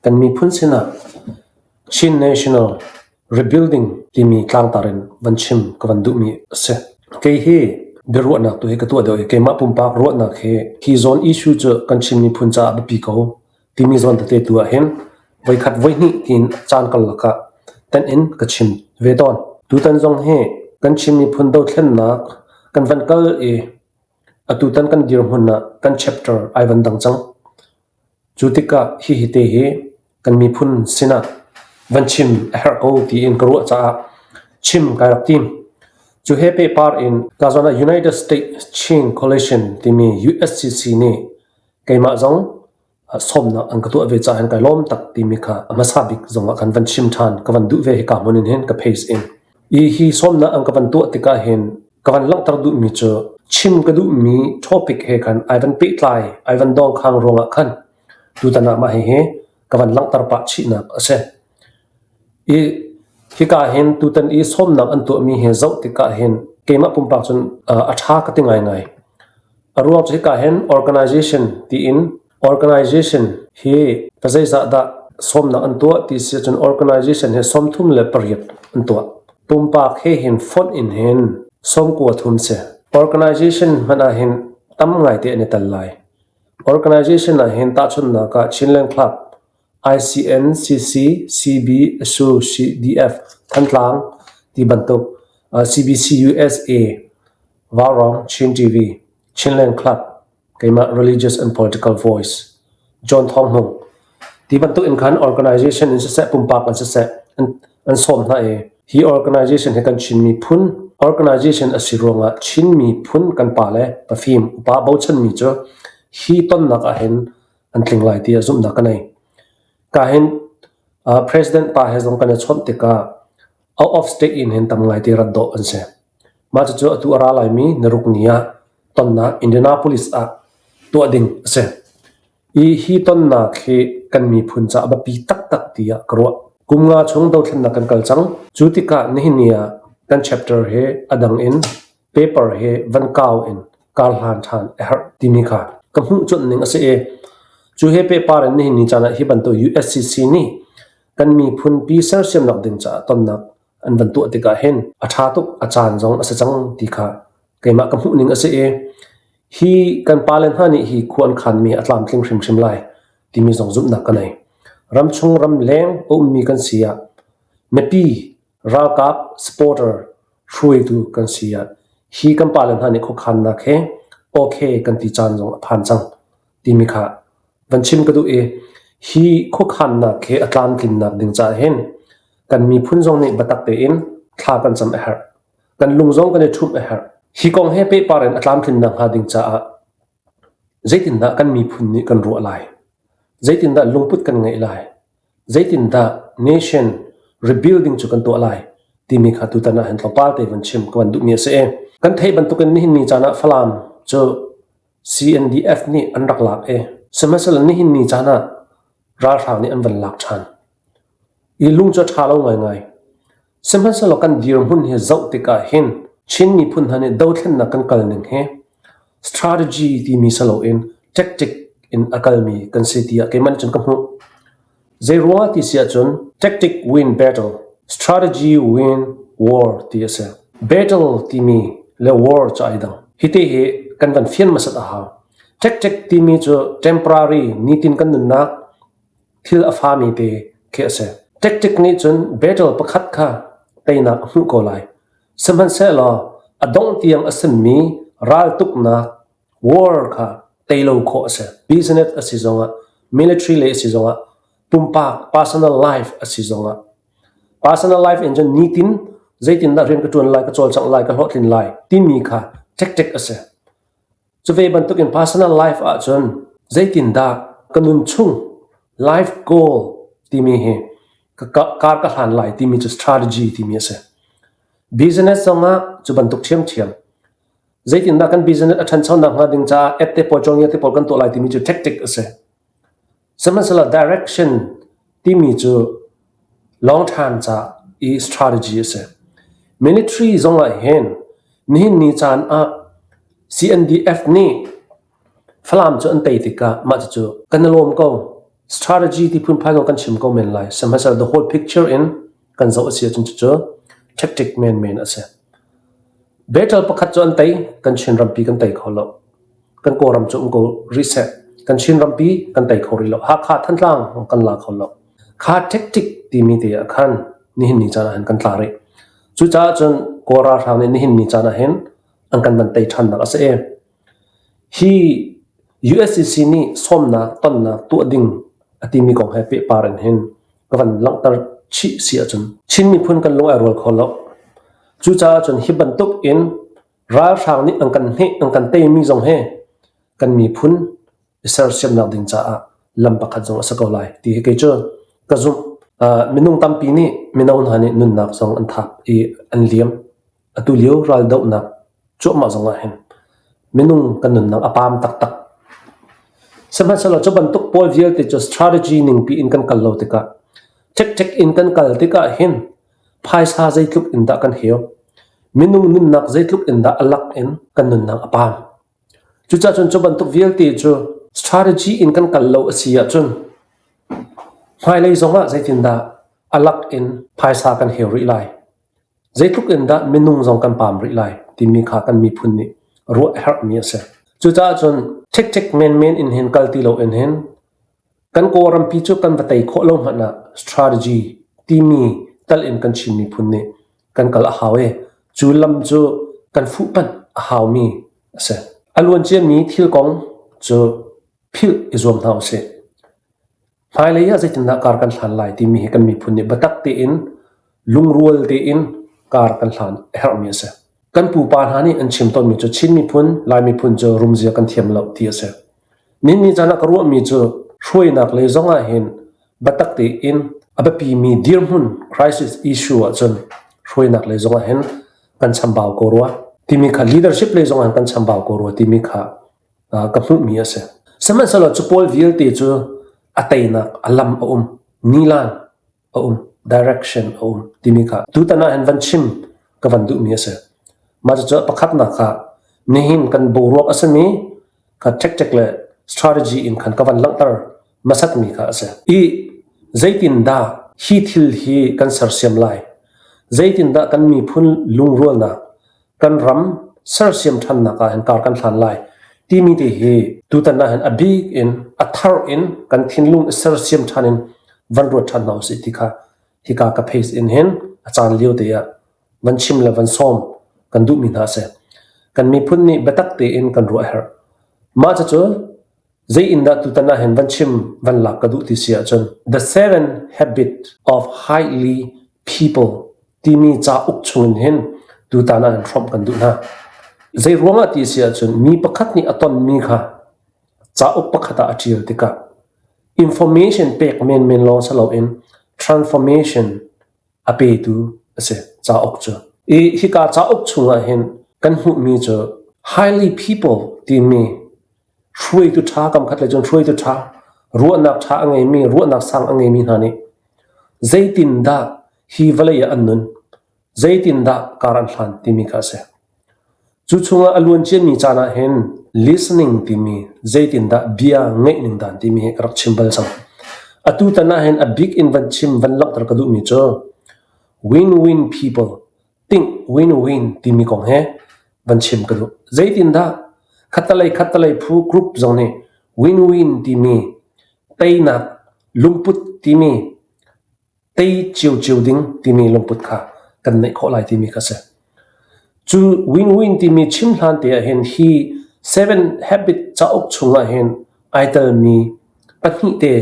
Kan miphun sinah Chin National Rebuilding timi tlangtar in van chim ka van duhmi a si. Kei hi biaruahnak tu hi ka tuah deuh i keimah pumpak ruahnak hi hi zawn issue cu kan Chin miphun caah biapi ko timi zawn tete tu ah hin voikhat voihnih tiin caan karlak ah tenh in ka chim ve tawn. Tutan zong hi kan Chin miphun dothlennak kan van kal i atutan kan dirhmun ah kan chapter ai van dang cang. Cu tikah hihi te hi kan miphun sinah van chim a herh ko tiin ka ruah caah chim kai rak tim. Cu he pehpar in ka zawn ah United States Chin Coalition timi USCC nih keimah zong sawmnak an ka tuah ve caah hin kai lawm tak timi kha a hmasa bik zong ah khan van chim ṭhan ka van duh ve hika hmun in hin ka face in. I hi sawmnak an ka van tuah tikah hin ka van langhter duhmi cu chim ka duhmi topic he khan ai van pehtlai ai van dawngkhang ruangah khan tutan ah mah hihi ka van langhter pah chihnak a si. I hika hin tutan i sawmnak an tuahmi hi zoh tikah hin keimah pumpak cun a ṭha ka ti ngaingai. A ruang cu hika hin organization tiin organization hi zeizah dah sawmnak an tuah ti si ahcun organization hi 38 an tuah. Pumpak he hin fonh in hin 93 si. Organization hmanh ah hin tam ngaite an i tel lai. Organization ah hin tahchunhnak ah Chinland Club, ICN, CC, CB, ASU, CDF, Thantlang ti bantuk CBC USA, Vaurawng, Chin TV, Chinland Club, keimah Religious and Political Voice, John Thawng Hmung ti bantuk in khan organization in siseh pumpak in siseh an sawm hna i hi organization hi kan Chin miphun organization a si ruangah Chin miphun kan pa le pafim upa bochanmi cu hi tonnak ah hin an tling lai tiah zumhnak ka nei. Ka hin President pa he zong kan i chawnh tikah out of state in hin tam ngai te rat dawh an si. Mah cucu atu a ra laimi naruk ni ah tonnak Indianapolis ah tuah ding a si. I hi tonnak hi kan miphun caah biapi taktak tiah ka ruah. Kum nga chung dothlennak kan kal cang. Cu tikah nihin ni ah kan chapter hi a dang in paper hi van kau in kar hlan ṭhan a herh timi kha ka hmuh cuanh ning a si i cu he pehpar in nihin ni caan ah hi bantuk USCC nih kan miphun pi sersiamnak ding caah tonnak an van tuah tikah hin a ṭha tuk a caan zong a si cang ti kha keimah ka hmuh ning a si i hi kan pale hna nih hi khua an khanmi a tlamtling hrimhrim lai timi zong zumhnak ka nei. Ramchung ramleng a ummi kan si ah mipi ralkap supporter hruaitu kan si ah hi kan pale hna nih khuakhannak he okay kan ti caan zong a phan cang timi kha van chim ka duh i hi khuakhannak he a tlamtlinnak ding caah hin kan miphun zong nih biatak tein thla kan cam a herh. Kan lung zong kan i ṭhumh a herh. Hi kong he pehpar in a tlamtlinnak hnga ding caah zeitindah kan miphun nih kan ruah lai? Zeitindah lungput kan ngeih lai? Zeitindah nation rebuilding cu kan tuah lai? timi kha tutan ah hin tlawmpal te van chim ka van duhmi a si i kan theih bantukin nihin ni caan ah Falam cu CNDF nih an rak lak i sihmanhsehlaw nihin ni caan ah ralhrang nih an van lak ṭhan. I lung cu a ṭha lo ngaingai. Sihmanhsehlaw kan dirhmun hi zoh tikah hin Chin miphun hna nih dothlennak kan kal ning hi strategy timi si loin tactic in a kalmi kan si tiah keimah nih cun ka hmuh. Zeiruangah ti si ahcun tactic win battle, strategy win war ti a si. Battle timi le war cu ai dang. Hiti hi kan van fian hmasat a hau. Tactic timi cu temporary nitin kan nunnak thil a fami te khi a si. Tactic nih cun battle pakhat kha teinak a hmuh ko lai. Sihmanhsehlaw a dongh tiang a simmi raltuknak war kha tei lo khawh a si. Business a si zongah, military lei a si zongah, pumpak personal life a si zongah personal life in cun nitin zeitindah rian ka ṭuan lai, ka cawlcangh lai, ka hlawhtlin lai timi kha tactic a si. Cu ve bantukin personal life ahcun zeitindah ka nun chung life goal timi hi ka kar ka hlan lai timi cu strategy timi a si. Business zongah cu bantuk ṭhiamṭhiam. Zeitindah kan business a ṭhanchonak hnga ding caah app te pawl cawngia te pawl kan tuah lai timi cu tactic a si. Sihmanhsehlaw direction timi cu long term ca i strategy a si. Military zongah hin nihin ni caan ah CNDF nih Falam cu an tei tikah mah cucu kan i lawm ko. Strategy ti phunphai zong kan chim ko men lai. Sihmanhsehlaw the whole picture in kan zoh a si ahcun cucu tactic menmen a si. Battle pakhat cu an tei, kan Chin rampi kan tei kho lo. Kan Kawlram cu um ko rih seh. Kan Chin rampi kan tei kho rih lo. Hakha Thantlang kan la kho lo. Kha tactic timi te ah khan nihin ni caan ah hin kan tla rih. Cucaah cun Kawl ralhrang nih nihin ni caan ah hin an kan van tei ṭhannak a si i hi USCC nih sawmnak tonnak tuah ding a timi kong he pehpar in hin ka van langhter chih si ahcun Chin miphun kan lung ai rual kho lo. Cucaah cun hi bantuk in ralhrang nih an kan hneh an kan teimi zong hi kan miphun i sersiamnak ding caah lam pakhat zong a si ko lai ti hi kei cu ka zumh. Minung tampi nih mino hna nih nunnak zong an thap i an liam. Atu lio raldohnak cuahmah zong ah hin minung kan nunnak a paam taktak. Sihmanhsehlaw cu bantuk pawl vialte cu strategy ningpi in kan kal lo tikah ṭekṭek in kan kal tikah hin phaisa zeitluk in dah kan heu, minung nunnak zeitluk in dah a lak in kan nunnak a paam. Cucaah cun cu bantuk vialte cu strategy in kan kal lo a si ahcun hmailei zongah zeitindah a lak in phaisa kan heu rih lai. Zeitluk in dah minung zong kan paam rih lai timi kha kan miphun nih ruah a herhmi a si. Cucaah cun ṭhekṭhek menmen in hin kal ti loin hin kan Kawlrampi cu kan va tei khawh lo hmanh ah strategy timi tal in kan Chin miphun nih kan kal a hau i cu lam cu kan fuhpanh a haumi a si. A luanciami thil kong cu philh i zuam hna usih. Hmailei ah zeitindah kar kan hlan lai timi hi kan miphun nih biatak tein lungrual tein kar kan hlan a herhmi a si. Kan pupa hna nih an chim tawnmi cu Chin miphun, Lai miphun cu rumzia kan thiam lo ti a si. Nihin caan ah ka ruahmi cu hruainak lei zong ah hin biatak tein a biapimi dirhmun crisis issue ahcun hruainak lei zong ah hin kan chambau ko rua timi kha leadership lei zong ah hin kan chambau ko rua timi kha ka hmuhmi a si. Sihmanhsehlaw cu pawl vialte cu a teinak a lam a um, nilan a um, direction a um timi kha tutan ah hin van chim ka van duhmi a si. Mah cucu pakhatnak kha nihin kan boruak a simi kha tactic le strategy in khan ka van langhter hmasatmi kha a si. I zeitindah hi thil hi kan sersiam lai? Zeitindah kan miphun lungrualnak kan ram sersiam ṭhannak ah hin kar kan hlan lai timi te hi tutan ah hin a bik in a thar in kan thinlung i sersiam ṭhan in van ruat ṭhan hna usih ti kha hika ka face in hin a caan lio te ah van chim le van sawm kan duhmi hna a si. Kan miphun nih biatak tein kan ruah a herh. Mah cucu zei in dah tutan ah hin van chim van lak ka duh ti si ahcun The Seven Habit of Highly People timi cauk chungin hin tutan ah hin hrawmh kan duh hna. Zei ruangah ti si ahcun mi pakhat nih a tonmi kha cauk pakhat ah a ṭial tikah information pek menmen lawng si loin transformation a petu a si cauk cu. I hika cauk chungah hin kan hmuhmi cu highly people timi hruaitu ṭha kam khat le cun hruaitu ṭha ruahnak ṭha a ngeimi ruahnak sang a ngeimi hna nih zeitindah hi vawlei ah an nun zeitindah kar an hlan timi kha a si. Cu chungah a luan ciami caan ah hin listening timi zeitindah bia ngeih ning dan timi hi ka rak chim bal cang. Atu tan ah hin a bik in van chim van langhter ka duhmi cu win-win people think win-win timi kong he van chim ka duh. Zeitindah khattalei khattalei phu group zong nih win-win timi teinak lungput timi tei ciocio ding timi lungput kha kan neih khawh lai timi kha si. Cu win-win timi chim hlan te ah hin hi Seven Habit cauk chungah hin ai telmi pahnih te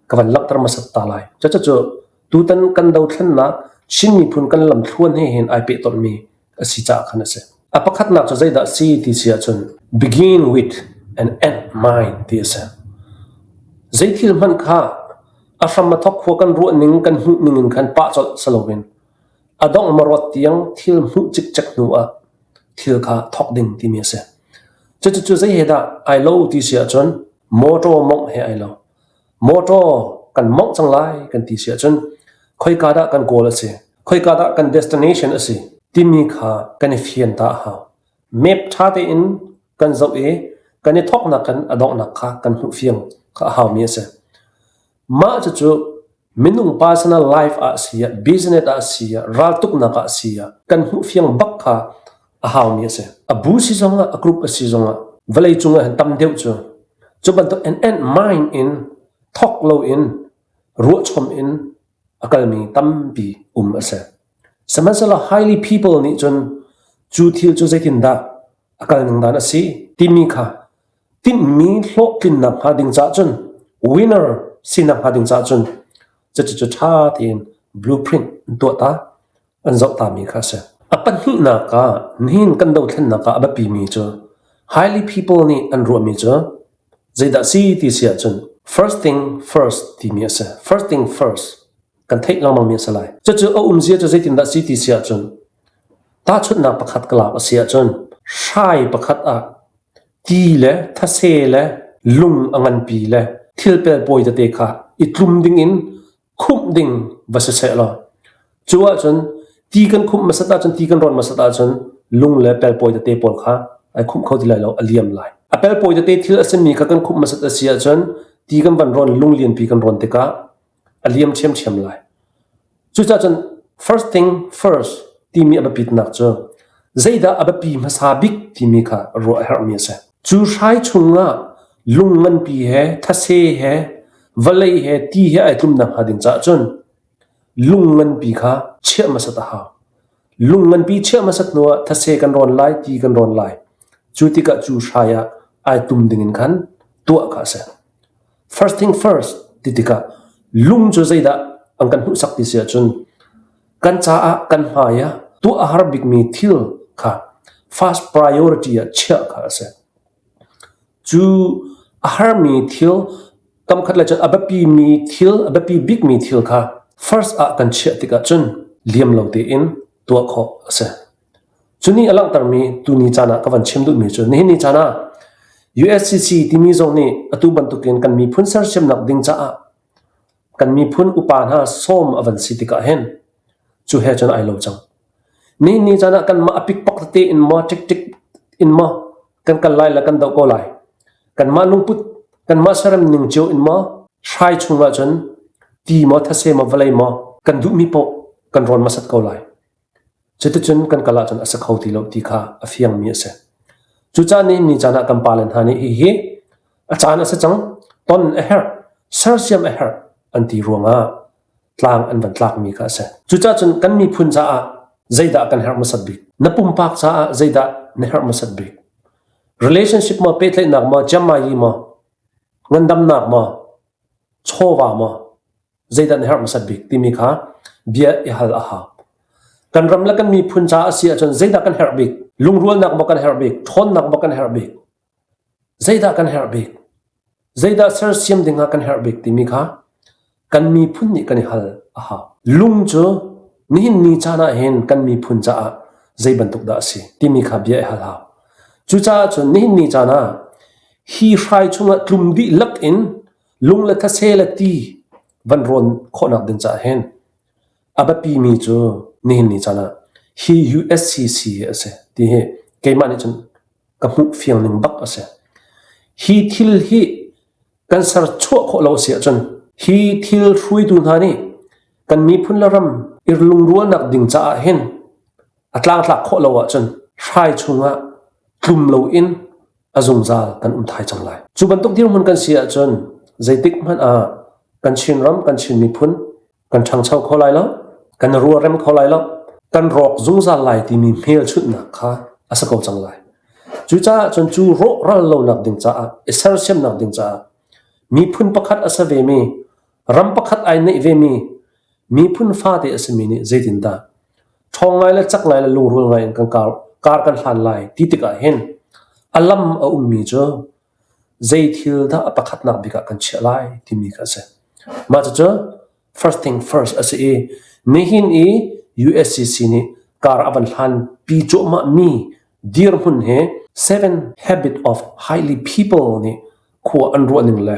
ka van langhter hmasat ta lai. Cucu tutan kan dothlennak Chin miphun kan lamthluan he hin ai pehtonhmi a si caah khan a si. A pakhatnak cu zeidah si ti si ahcun begin with an end mind ti a si. Zei thil hmanh kha a hram a thok khua kan ruah ning kan hmuh ning in khan pah colh si loin a dongh marawt tiang thil hmuh cikcek hnu ah thil kha thok ding timi a si. Cucu zei he dah ai lo ti si ahcun motor mongh he ai lo. Motor kan mongh cang lai kan ti si ahcun khoika dah kan goal a si, khoika dah kan destination a si timi kha kan i fian ta a hau. Map ṭha tein kan zoh i kan i thawknak kan a donghnak kha kan hmuh fiang kha a haumi a si. Mah cucu minung personal life ah si ah, business ah si ah, raltuknak ah si ah, kan hmuh fiang bak kha a haumi a si. A bu si zongah, a group a si zongah, vawlei cung ah hin tam deuh cu cu bantuk an end mind in thawk loin ruahchom in a kalmi tampi um a si. Sihmanhsehlaw highly people nih cun cu thil cu zeitindah a kal ning dan a si timi kha tinhmi hlawhtlinnak hnga ding caah cun winner sinak hnga ding caah cun cucu ṭha tein blueprint an tuah ta an zoh tami kha a si. A pahnihnak ah nihin kan dothlennak ah a biapimi cu highly people nih an ruahmi cu zeidah si ti si ahcun first thing first timi a si. First thing first kan theih lengmangmi a si lai. Cucu a umzia cu zeitindah si ti si ahcun tahchunhnak pakhat ka lak a si ahcun hrai pakhat ah ti le thase le lung a nganpi le thil pelpawi tete kha i tlum dingin khumh ding va si seh law cu ahcun ti kan khumh hmasat ahcun ti kan rawn hmasat ahcun lung le pelpawi tete pawl kha ai khumh kho ti lai lo a liam lai. A pelpawi tete thil a simi kha kan khumh hmasat a si ahcun ti kan van rawn lung lianpi kan rawn tikah a liam ṭhiamṭhiam lai. Cucaah cun first thing first timi a biapitnak cu zeidah a biapi hmasa bik timi kha ruah a herhmi a si. Cu hrai chungah lung nganpi he thase he vawlei he ti he ai tlumnak hnga ding caah cun lung nganpi kha chiah hmasat a hau. Lung nganpi chiah hmasat hnuah thase kan rawn lai, ti kan rawn lai. Cu tikah cu hrai ah ai tum dingin khan tuah kha a si. First thing first ti tikah lung cu zeidah an kan hmuhsak ti si ahcun kan caah kan hmai ah tuah a har bikmi thil kha first priority ah chiah kha a si. Cu a harmi thil kamkhat le cun a biapimi thil a biapi bikmi thil kha first ah kan chiah tikah cun liam lo tein tuah khawh a si. Cu nih a langhtermi tuni caan ah ka van chim duhmi cu nihin ni caan ah USCC timi zong nih atu bantukin kan miphun sersiamnak ding caah kan miphun upa hna sawm a van si tikah hin cu he cun ai lo cang. Nihin ni caan ah kanmah a pikpak tete in maw ṭikṭik in maw kan kal lai le kan doh ko lai. Kanmah lungput, kanmah serem ning cio in maw hrai chung ahcun ti maw thase maw vawlei maw kan duhmi paoh kan rawn hmasat ko lai. Cuticun kan kal ahcun a si kho ti lo ti kha a fiangmi a si. Cucaah nihin ni caan ah kan pale hna nih hihi a caan a si cang, ton a herh, sersiam a herh an ti ruangah tlang an van tlakmi kha a si. Cucaah cun kan miphun caah zeidah kan herh hmasat bik? Na pumpak caah zeidah na herh hmasat bik? Relationship maw, pehtlaihnak maw, ciammai maw, ngandamnak maw, chawva maw, zeidah na herh hmasat bik timi kha bia i hal a hau. Kan ram le kan miphun caah a si ahcun zeidah kan herh bik? Lungrualnak maw kan herh bik? Ṭhawnnak maw kan herh bik? Zeidah kan herh bik? Zeidah sersiam ding ah kan herh bik timi kha kan miphun nih kan i hal a hau. Lung cu nihin ni caan ah hin kan miphun caah zei bantuk dah a si timi kha bia i hal hau. Cucaah cun nihin ni caan ah hi hrai chungah tlum dihlak in Lung le thase le ti van rawn khawhnak ding caah hin a biapimi cu nihin ni caan ah hi USCC hi a si ti hi keimah nih cun ka hmuh fiang ning bak a si. Hi thil hi kan serchuah khawh lo a si ahcun hi thil hruaitu hna nih kan miphun le ram i lungrualnak ding caah hin a tlangtlak khawh lo ahcun hrai chungah tlum loin a zungzal kan um thai cang lai. Cu bantuk dirhmun kan si ahcun zeitik hmanh ah kan Chinram, kan Chin miphun kan ṭhangcho kho lai lo, kan rualrem kho lai lo, kan rawk zungzal lai timi hmelchunhnak kha a si ko cang lai. Cucaah cun cu rawhral lonak ding caah, i sersiamnak ding caah miphun pakhat a si vemi, ram pakhat ai neih vemi, miphun fate a simi nih zeitindah ṭhawng ngai le cak ngai le lungrual ngai in kan kar, kar kan hlan lai ti tikah hin a lam a ummi cu zei thil dah a pakhatnak bik ah kan chiah lai timi kha a si. Mah cucu first thing first a si i nihin i USCC nih kar a van hlan pi cuahmah mi dirhmun he Seven Habit of Highly People nih khua an ruah ning le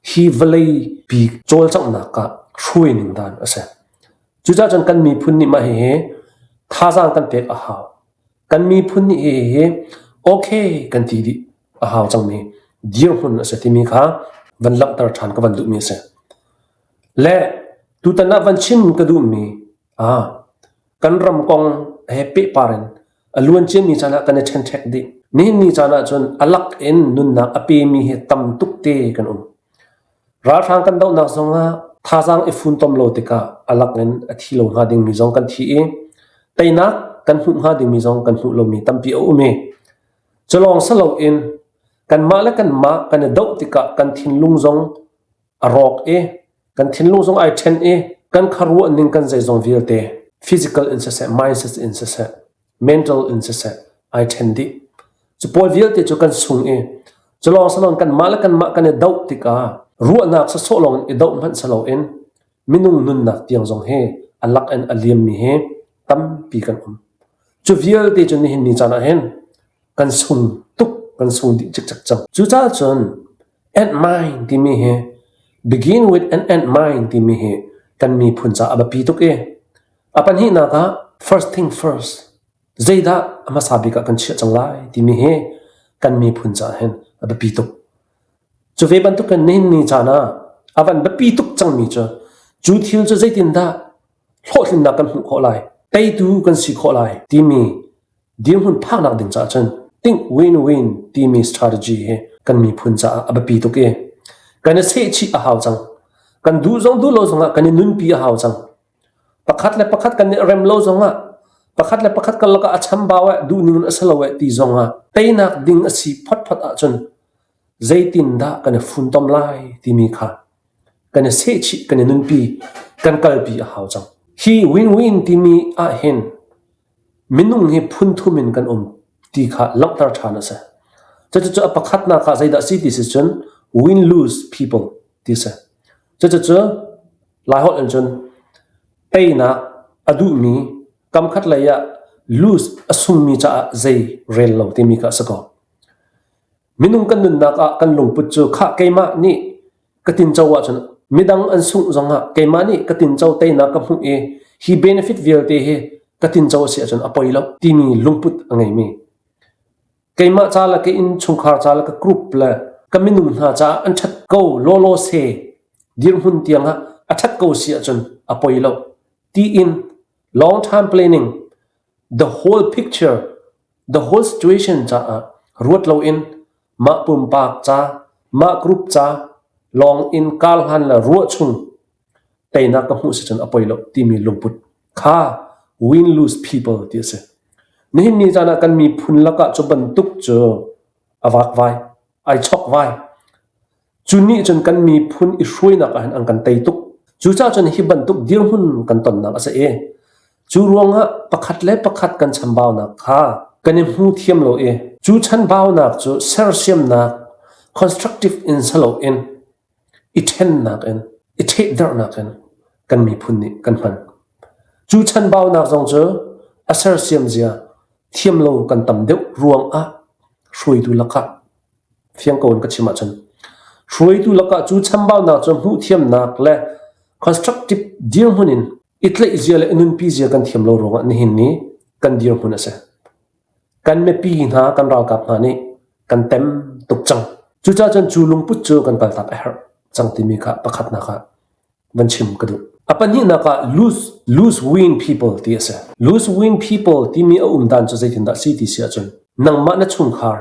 hi vawlei pi cawlcanghnak ah hruai ning dan a si. Cucaah cun kan miphun nih mah hihi thazaang kan pek a hau. Kan miphun nih hihi okay kan ti dih a hau cangmi dirhmun a si timi kha van langhter ṭhan ka van duhmi a si. Le tutan ah van chim ka duhmi ah kan ram kong he pehpar in a luan ciami caan ah kan i ṭhenṭhek dih. Nihin ni caan ahcun a lak in nunnak a pemi hi tam tuk te kan um. Ralhrang kan dohnak zongah thazaang i funtom lo tikah a lak in a thi lo hnga dingmi zong kan thi i teinak kan hmuh hnga dingmi zong kan hmuh lomi tampi a um i cu lawng si loin kanmah le kanmah kan i doh tikah kan thinlung zong a rawk i kan thinlung zong ai ṭhen i kan khuaruah ning kan zeizong vialte physical in siseh mindset in siseh mental in siseh ai ṭhen dih. Cu pawl vialte cu kan sung i cu lawng si loin kanmah le kanmah kan i doh tikah ruahnak sawsawh lawng in i doh hmanh si loin minung nunnak tiang zong hi a lak in a liammi hi tampi kan um. Cu vialte cu nihin ni caan ah hin kan sung tuk kan sung dih cikcek cang. Cucaah cun End mind timi hi begin with an end mind timi hi kan miphun caah a biapi tuk i a pahnihnak ah first thing first zeidah a hmasa bik ah kan chiah cang lai timi hi kan miphun caah hin a biapi tuk. Cu ve bantukin nihin ni caan ah a van biapi tuk cangmi cu cu thil cu zeitindah hlawhtlinnak kan hmuh khawh lai, teitu kan si khawh lai timi dirhmun phaknak ding caah cun think win-win timi strategy hi kan miphun caah a biapi tuk i kan i sehchih a hau cang. Kan duh zong duh lo zongah kan i nunpi a hau cang. Pakhat le pakhat kan i rem lo zongah pakhat le pakhat kan lakah a chambau eh duhning in a si lo eh ti zongah teinak ding a si photphot ahcun zeitindah kan i funtom lai timi kha kan i sehchih kan i nunpi kan kalpi a hau cang. Hi win-win timi ahhin Minung hi phunthum in kan um ti kha langhter ṭhan a si. Cucu a pakhatnak ah zeidah a si ti si cun win-lose people ti a si. Cucu Laiholh in cun teinak a duhmi kamkhat lei ah lose a sungmi caah zei rel lo timi kha a si ko. Minung kan nunnak ah kan lungput cu khah keimah nih ka tinco ahcun midang an sungh zongah keimah nih ka tinco teinak ka hmuh i hi benefit vialte hi ka tinco a si ahcun a poi lo timi lungput a ngeimi keimah ca le ka innchungkhar ca le ka group le ka minung hna caah an ṭhat ko lawlaw se dirhmun tiangah a ṭhat ko si ahcun a poi lo tiin long time planning the whole picture the whole situation caah ruat loin mah pumpak ca, mah group ca lawng in kar hlan le ruah chung teinak ka hmuh si cun a poi lo timi lungput kha win lose people ti a si. Nihin ni caan ah kan miphun lakah cu bantuk cu a vakvai, ai chokvai. Cu nih cun kan miphun i hruainak ah hin an kan tei tuk. Cucaah cun hi bantuk dirhmun kan tonnak a si i cu ruangah pakhat le pakhat kan chambaunak kha kan i hmu thiam lo i cu chanbaunak cu sersiamnak constructive in si loin i ṭhennak in i ṭhehderhnak in kan miphun nih kan hman. Cu chanbaunak zong cu a sersiam zia thiam lo kan tam deuh ruangah hruaitu lakah Fiang ko in ka chim ahcun hruaitu lakah cu chambaunak cu hmuhthiamnak le constructive dirhmun in i tlaih zia le i nunpi zia kan thiam lo ruangah nihin ni kan dirhmun a si. Kan mipi hna kan ralkap hna nih kan tem tuk cang. Cucaah cun cu lungput cu kan kaltak a herh cang timi kha pakhatnak ah van chim ka duh. A pahnihnak ah lose, lose win people ti a si. Lose win people timi a um dan cu zeitindah si ti si ahcun nangmah na chungkhar,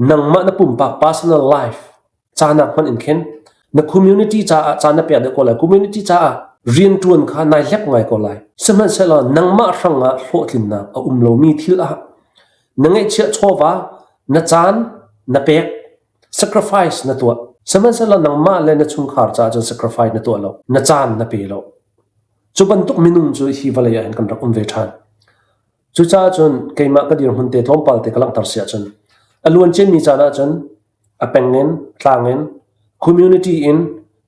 nangmah na pumpak personal life canak hmanh in khin na community caah caan na pek deuh ko lai. Community caah rianṭuan kha nai hlep ngai ko lai. Sihmanhsehlaw nangmah hrangah hlawhtlinnak a um lomi thil ah na ngeihchiah chawva, na caan na pek Sacrifice na tuah. Sihmanhsehlaw nangmah le na chungkhar caah cun sacrifice na tuah lo. Na caan na pe lo. Cu bantuk minung cu hi vawlei ah hin kan rak um ve ṭhan. Cucaah cun keimah ka dirhmun te tlawmpal te ka langhter si ahcun a luan ciami caan ahcun a peng in, tlang in, community in,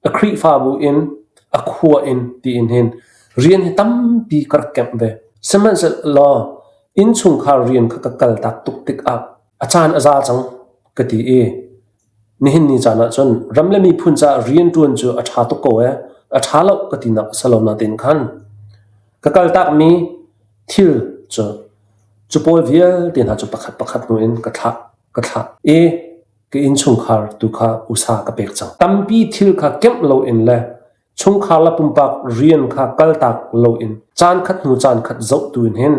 a Khrihfabu in, a khua in tiin hin rian hi tampi ka rak kemh ve. Sihmanhsehlaw innchungkhar rian kha ka kaltak tuk tikah a caan a za cang ka ti i nihin ni caan ah cun ram le miphun caah rianṭuan cu a ṭha tuk ko ee a ṭha lo ka tinak a si lo nain khan ka kaltakmi thil cu cu pawl vialte hna cu pakhat pakhat hnu in ka thlah ka thlah i ka innchungkhar tu kha usa ka pek cang. Tampi thil kha kemh loin le. Chungkhar le pumpak rian kha kaltak loin caan khat hnu caan khat zoh tu in hin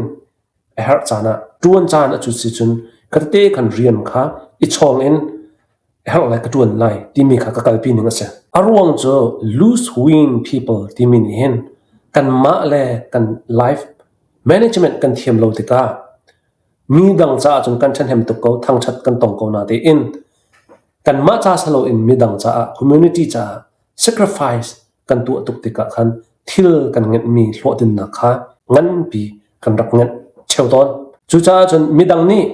a herh caan ah ṭuan caan a cut si cun ka tete khan rian kha i chawng in a herh lai ka ṭuan lai timi kha ka kalpi ning a si. A ruang cu loose win people timi nih hin kanmah le kan life management kan thiam lo tikah mi dang caah cun kan ṭhahnem tuk ko, thangṭhat kan tong ko natein kanmah ca si loin midang caah community caah sacrifice kan tuah tuk tikah khan thil kan ngenhmi hlawhtlinnak kha nganpi kan rak ngenh ṭheo tawn. Cucaah cun midang nih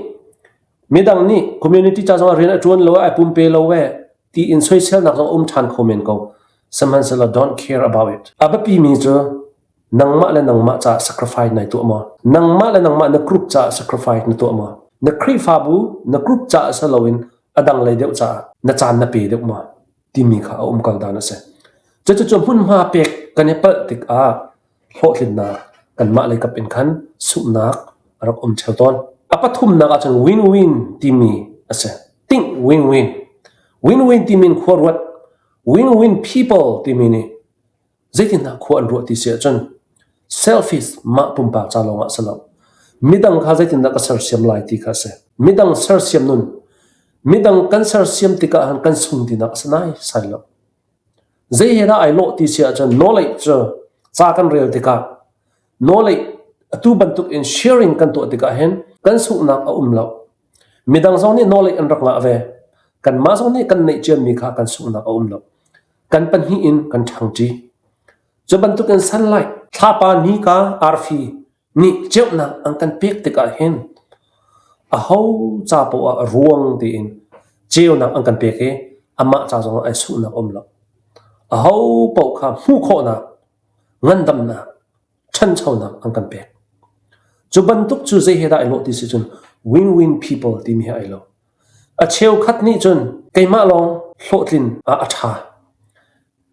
midang nih community ca zongah rian a ṭuan lo ai pumpe lo e tiin soiselnak zong a um ṭhan kho men ko. Sihmanhsehlaw don't care about it. A biapimi cu nangmah le nangmah caah sacrifice nai tuah maw? Nangmah le nangmah na group caah sacrifice na tuah maw? Na Khrihfabu na group caah si loin a dang lei deuh caah na caan na pe deuh maw? Timi kha a umkal dan a si. Cucu hmunhma pek kan i palh tikah hlawhtlinnak kanmah lei kap in khan sunghnak a rak um ṭheo tawn. A pathumnak ahcun win-win timi a si. Think win-win. Win-win timi in khua ruat. Win-win people timi nih zeitindah khua an ruah ti si ahcun selfish mah pumpak ca lawngah si lo. Midang kha zeitindah ka sersiam lai ti kha a si. Midang sersiam nun. Midang kan sersiam tikah han kan sung tinak a si nai sai lo. Zei he dah ai lawh ti si ahcun knowledge cu ca kan rel tikah knowledge atu bantuk in sharing kan tuah tikah hin kan sunghnak a um lo. Midang zong nih knowledge an rak ngah ve. Kanmah zong nih kan neih ciami kha kan sunghnak a um lo. Kan pahnih in kan ṭhangṭi. Cu bantukin sunlight, thlapa nika arfi nih ceunak an kan pek tikah hin aho ca poah ah ruang tein ceunak an kan pek i amah ca zongah ai sunghnak a um lo. Aho paoh kha hmuh khawhnak, ngandamnak, ṭhanchonak an kan pek. Cu bantuk cu zei he dah ai lawh ti si cun win-win people timi he ai lo. A cheukhat nih cun keimah lawng hlawhtlin ah a ṭha.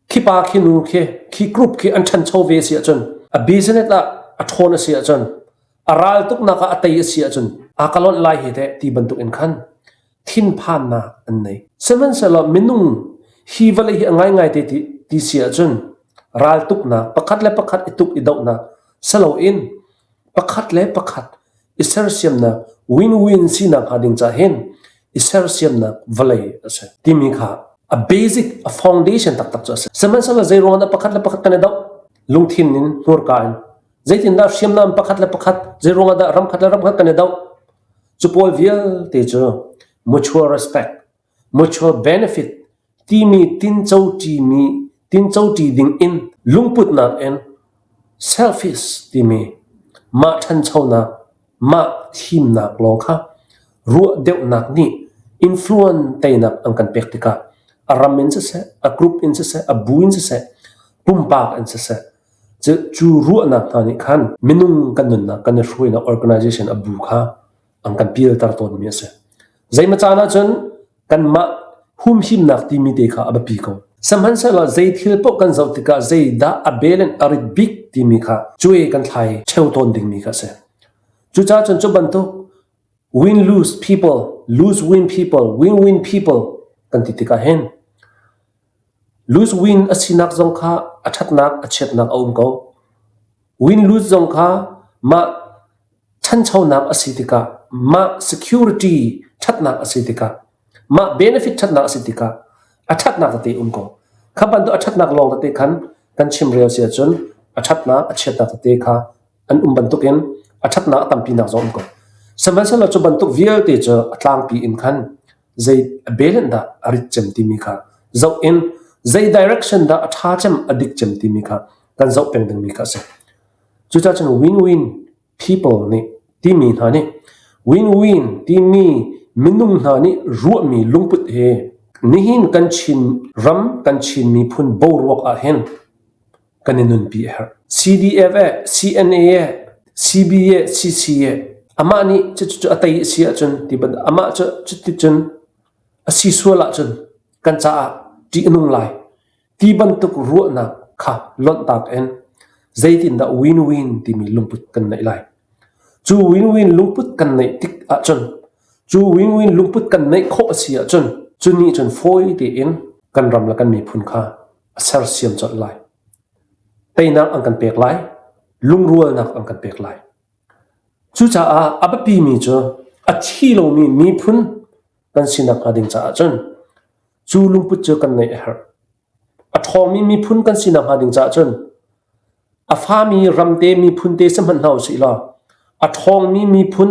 Khi pa khi nu khi khi group khi an ṭhancho ve a si ahcun a business ah a ṭhawn a si ahcun a ral tuknak ah a tei a si ahcun aa ka lonh lai hi teh ti bantuk in khan thinphannak an nei. Sihmanhsehlaw minung hi vawlei hi a ngaingai te ti, ti si ahcun raltuknak pakhat le pakhat i tuk i dohnak saloin pakhat le pakhat i sersiamnak win-win sinak hnga ding cah hin i sersiamnak vawlei a si timi kha a basic a foundation taktak cu a si. Sihmanhsehlaw zei ruangah dah pakhat le pakhat kan i doh? Lungthin in hmurka in zeitindah hriamnam pakhat le pakhat zei ruangah dah ram khat le ram khat kan i doh? Cu pawl vialte cu mutual respect, mutual benefit timi tinco ṭimi tinco ṭi ding in lungputnak in selfish timi mah ṭhanchonak, mah thimnak lawng kha ruah deuhnak nih influence teinak an kan pek tikah a ram in siseh, a group in siseh, a bu in siseh, pumpak in siseh, cu ruahnak hna nih khan minung kan nunnak kan i hruainak organization a bu kha an kan pilter tawnmi a si. Zeimaw caan ahcun kanmah humhimnak timi te kha a biapi ko. Sihmanhsehlaw zei thil paoh kan zoh tikah zeidah a bel in a rit bik timi kha cuai kan thlai ṭheo tawn dingmi kha a si. Cucaah cun cu bantuk win-lose people, lose-win people, win-win people kan ti tikah hin lose-win a sinak zong kha a ṭhatnak a chiatnak a um ko. Win-lose zong kha mah ṭhanchonak a si tikah mah security ṭhatnak a si tikah mah benefit ṭhatnak a si tikah a ṭhatnak tete um ko. Kha bantuk a ṭhatnak lawng tete khan kan chimrel si ahcun a ṭhatnak a chiatnak tete kha an um bantukin a ṭhatnak a tampinak zong um ko. Sihmanhsehlaw cu bantuk vialte cu a tlangpi in khan zei a belen dah a rit cem timi kha zoh in zei direction dah a ṭha cem a dik cem timi kha kan zoh peng dingmi kha a si. Cucaah cun win-win people nih timi hna nih win-win timi minung hna nih ruahmi lungput he nihin kan Chin ram kan Chin miphun boruak ah hin kan i nunpi a herh. CDF eh, CNA eh, CB eh, CC eh, amah nih cucu a tei a si ahcun ti bantuk amah cu cuticun a si sual ahcun kan caah ṭih a nung lai ti bantuk ruahnak kha lonhtak in zeitindah win-win timi lungput kan neih lai. Cu win-win lungput kan neih tik ahcun cu win-win lungput kan neih khawh a si ahcun cu nih cun fawi tein kan ram le kan miphun kha a sersiam colh lai. Teinak an kan pek lai. Lungrualnak an kan pek lai. Cucaah a biapimi cu a thi lomi miphun kan sinak hnga ding caah cun cu lungput cu kan neih a herh. A ṭhawngmi miphun kan sinak hnga ding caah cun a fami ramte miphun te si hmanh hna usih law a ṭhawngmi miphun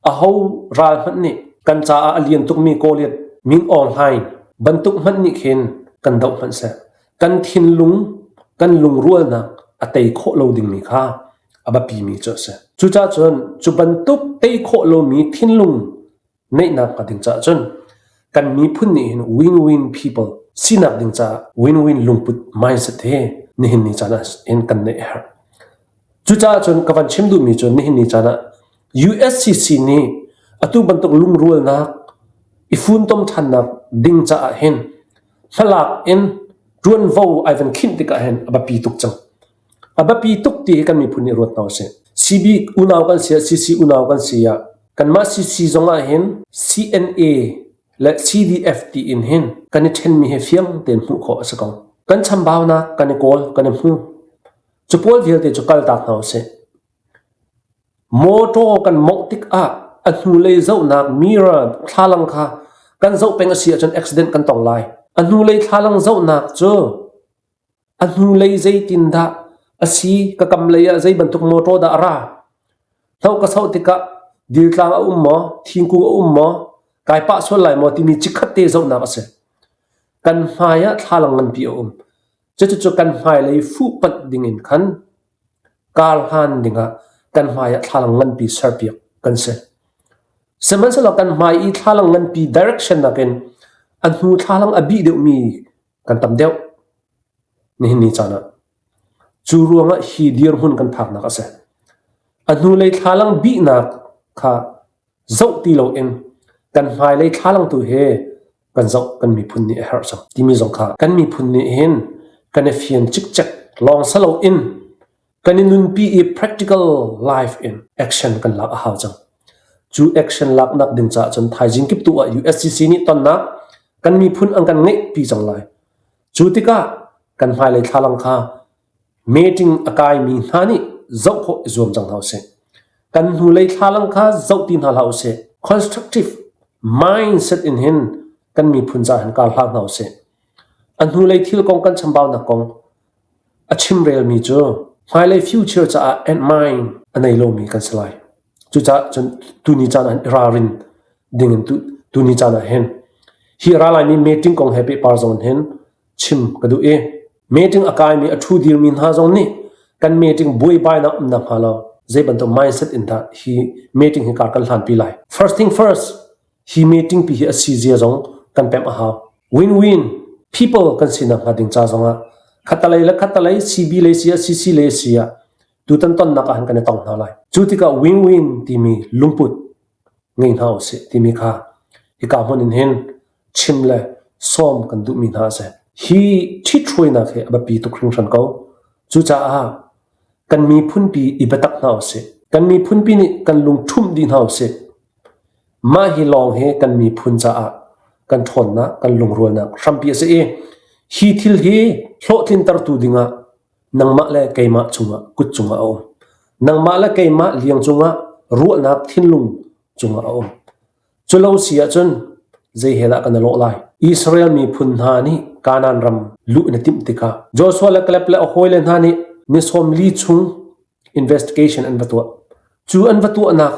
aho ral hmanh nih kan caah a lian tukmi Goliath Min Aung Hlaing bantuk hmanh nih khin kan doh hmanh seh kan thinlung kan lungrualnak a tei khawh lo dingmi kha a biapimi cu a si. Cucaah cun cu bantuk tei khawh lomi thinlung neihnak hnga ding caah cun kan miphun nih hin win-win people sinak ding caah win-win lungput mindset he nihin ni caan ah hin kan neih a herh. Cucaah cun ka van chim duhmi cu nihin ni caan ah USCC nih atu bantuk lungrualnak i funtom ṭhannak ding caah hin hmalak in ṭuanvo ai van khinh tikah hin a biapi tuk cang. A biapi tuk ti hi kan miphun nih ruat hna usih. CB unau kan si ah, CC unau kan si ah, kanmah CC zong ah hin CNA le CDF tiin hin kan i ṭhenmi hi fiang tein hmuh khawh a si ko. Kan chambaunak kan i kawl, kan i hmu. Cu pawl vialte cu kaltak hna usih. Mawṭaw kan mawngh tikah a hnulei zohnak mirror thlalang kha kan zoh peng a si ahcun accident kan tong lai. A hnulei thlalang zohnak cu A hnulei zeitindah a si, ka kamlei ah zei bantuk mawṭaw dah a ra? Hloh ka soh tikah diltlang a um maw, thingkung a um maw, kai pah sual lai maw timi chikkhat te zohnak a si. Kan hmai ah thlalang nganpi a um. Cucucu kan hmailei fuhpanh dingin khan kar hlan dingah kan hmai ah thlalang nganpi serpiak kan si. Sihmanhsehlaw kan hmai i thlalang nganpi direction nakin a hnu thlalang a bih deuhmi kan tam deuh nihin ni caan ah. Cu ruangah hi dirhmun kan phaknak a si. A hnulei thlalang bihnak kha zoh ti loin kan hmailei thlalang tu he kan zoh kan miphun nih a herh cang timi zong kha kan miphun nih hin kan i fian cikcek lawng si loin Kan i nunpi i practical life in action kan lak a hau cang. Cu action laknak ding caah cun thaizing kip tu ah USCC nih tonnak kan miphun an kan ngeihpi cang lai. Cu tikah kan hmailei thlalang kha meeting a kaimi hna nih zoh khawh i zuam cang hna usih. Kan hnulei thlalang kha zoh ti hna hlah usih. Constructive mindset in hin kan miphun caah hin kar hlah hna usih. A hnulei thil kong kan chambaunak kong A chimrelmi cu hmailei future caah ant-mine a nei lomi kan si lai. Cucaah cun tuni caan ah i ralrin dingin tuni caan ah hin hi a ra laimi meeting kong he pehpar zong hin chim ka duh i meeting a kaimi a ṭhu dirmi hna zong nih kan meeting buaibainak um nakhnga lo zei bantuk mindset in dah hi meeting hi kar kan hlanpi lai. First thing first, Hi meeting pi hi a si zia zong kan pemh a hau. Win-win people kan sinak hnga ding ca zongah khatalei le khatalei CB lei si ah CC lei si ah tutan tonnak ah han kan i tong hna lai. Cu tikah win-win timi lungput ngei hna usih timi kha hika hmun in hin chim le sawm kan duhmi hna a si. Hi ṭhithruainak hi a biapi tuk hringhran ko. Cucaah kan miphunpi i biatak hna usih. Kan miphunpi nih kan lung ṭhumh dih hna usih. Mah hi lawng hi kan miphun caah kan ṭhawnnak, kan lungrualnak hrampi a si i hi thil hi hlawhtlintertu dingah nangmah le keimah cungah kut cungah a um. Nangmah le keimah liang cungah ruahnak thinlung cungah a um. Cu lo si ahcun zei he dah kan i lawh lai? Israel miphun hna nih Kanaan ram luh in a timh tikah Joshua le Caleb le a hawile hna nih ni 40 chung investigation an va tuah. Cu an va tuahnak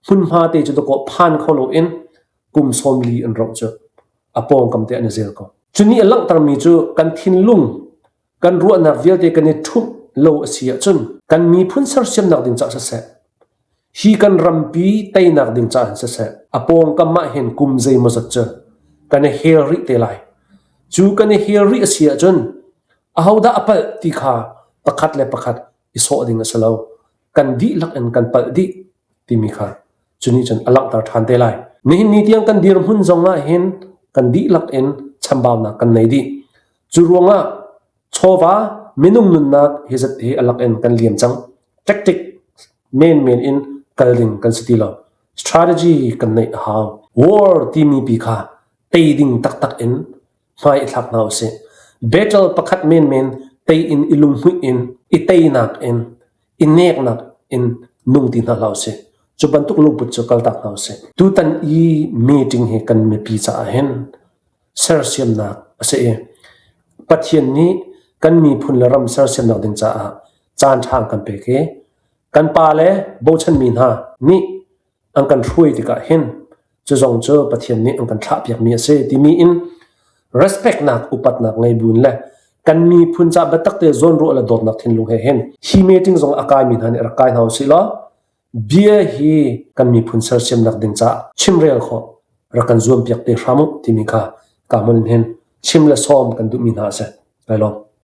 hmunhma te cu dakaw phan kho loin kum 40 an rauh cu a pawngkam te an i zel ko. Cu nih a langhtermi cu kan thinlung kan ruahnak vialte kan i ṭhumh lo a si ahcun kan miphun sersiamnak ding caah siseh hi kan rampi teinak ding caah hin siseh a pawngkam ah hin kum zeimawzat cu kan i hel rih te lai. Cu kan i hel rih a si ahcun ahodah a palh ti kha pakhat le pakhat i sawh ding a si lo. Kan dihlak in kan palh dih timi kha cu nih cun a langhter ṭhan te lai. Nihin ni tiang kan dirhmun zong ah hin kan dihlak in chambaunak kan nei dih. Cu ruangah chawva minung nunnak hi zat hi a lak in kan liam cang. Tactic menmen in kal ding kan si ti lo. Strategy kan neih a hau. War timi pi kha tei ding taktak in hmai i thlak hna usih. Battle pakhat menmen Tei in i lunghmuih in i teinak in i neknak in nung ti hna hlah usih. Cu bantuk lungput cu kaltak hna usih. Tutan i meeting hi kan mipi caah hin sersiamnak a si i Pathian nih kan miphun le ram sersiamnak ding caah caan ṭha an kan pek i kan pa le bochanmi hna nih an kan hruai tikah hin cu zong cu Pathian nih an kan thlahpiakmi a si timi in respectnak upatnak ngei buin le kan miphun ca biatak te zawnruah le dawtnak thinlung he hin hi meeting zong a kaimi hna nih rak kai hna usih law bia hi kan miphun sersiamnak ding caah chimrel khawh rak kan zuampiak te hram u timi kha ka hmun hin chim le sawm kan duhmi hna a si. Kai lawm.